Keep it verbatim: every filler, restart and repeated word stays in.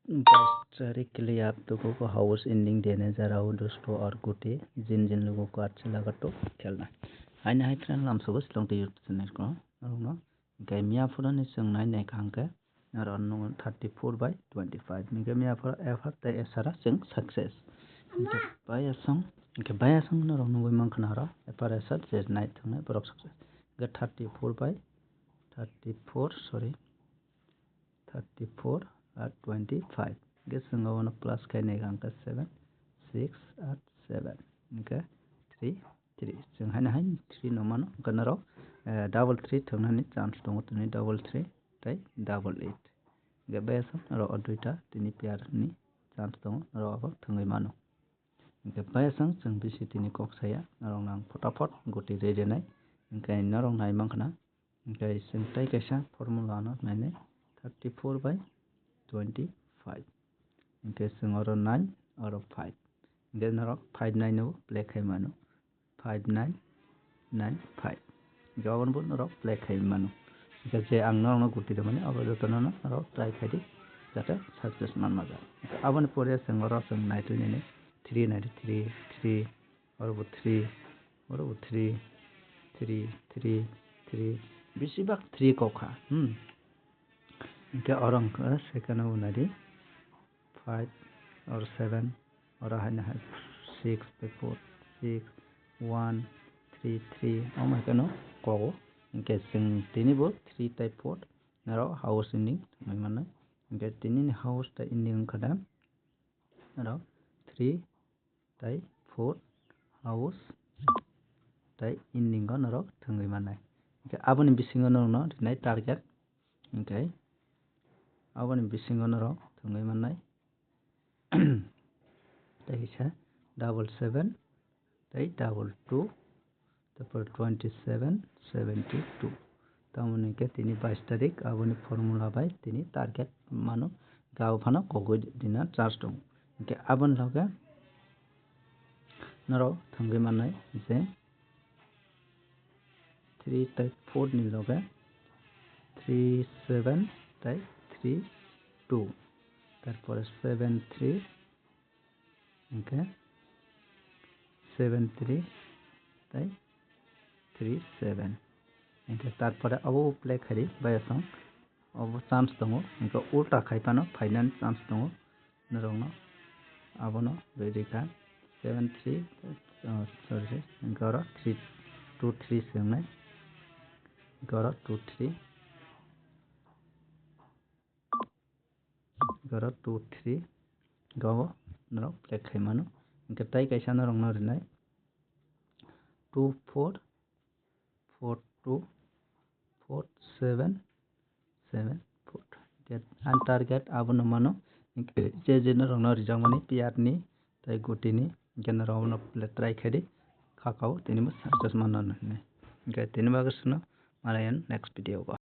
Bais tarik ke liye aap logo ko house ending dene ja raha hoon dosto, aur guti jin jin logo ko accha laga to khelna. Haini hai friend, lamsogo Shillong te YouTube channel ko norokno. Hingke miya phoro ni chwng nai nai kha hingke aro nung thirty four by twenty five. Hingke miya phoro F R tei S R a chwng success. Hingke baya song, hingke baya song norok nugui mankha na aro F R S R je nai thwngnai borok success. Hingke thirty four by thirty four, sorry, thirty four ar twenty five. Hingke chwng abono plus khainai kha hingke seven, six ar seven. Hingke three, three. Chwng haino hai three no mano. Hingke norok, eh, double three thwngnani chance tongo, tini double three tei double eight. Hingke baya song norok o duita tini pair ni chance tongo, norok abo thwngwi mano. Hingke baya song chwng bisi tini kok saya, norok nang photapot guti rwi rwnai. Hingke norok nai mankha na. Hingke chwng tei kaisa formula no nainai, thirty four by twenty five. Hingke chwng oro nine, oro five. Hingke norok five nine no play khai mano. Five nine nine five. Hingke obono bo norok play khai mano. Hingke je ang norokno guti rwmani, abo jotono norok try khai di, jate success man majak. Aboni pore chwng oro chwng nai twi nini three nai di, three, three, oro bo three, oro bo three, three, three, three, besibak three kok kha, hmm. Hingke oro hingke second o nai di, five or seven, oro haino hai six bai four, six, one, three, three, omo hai kheno kogo. Hingke chwng tini bo three tei four norok house ending thwngwi mannai. Hingke tini ni house tei ending wngkha da norok three tei four, house tei ending o norok thwngwi mannai. Hingke aboni bisingo norokno rinai target. Hingke aboni bisingo norok thwngwi mannai. Tei kisa double seven tei double two, tarpor twenty seven, seventy two. Tamoni hingke tini bais tarik, aboni formula bai tini target mano, hingke abo phano kogoi rina chance tongo. Hingke aboni loge norok thwngwi mannai je three tei four ni loge three seven tei three two, tarpore seven three, hingke seven three tei three seven. Hingke tarpore abo play khai di, baya song obo chance tongo, hingke ulta khai phano phainani chance tongo. Norokno abono rwi rikha seven three, oh, sorry, sorry, hingke oro three, two three se wngnai, hingke oro two three, hingke oro two three, hingke obo norok play khai mano. Hingke tei kaisa norokno rinai two four, four two, four seven, seven four. Hingke ang target abono mano, hingke je je norokno rijakmani pair ni tei guti ni, hingke norok abono try khai di, khakao tini bo success manna hinwi. Hingke tini bagwi sino malayan next video o.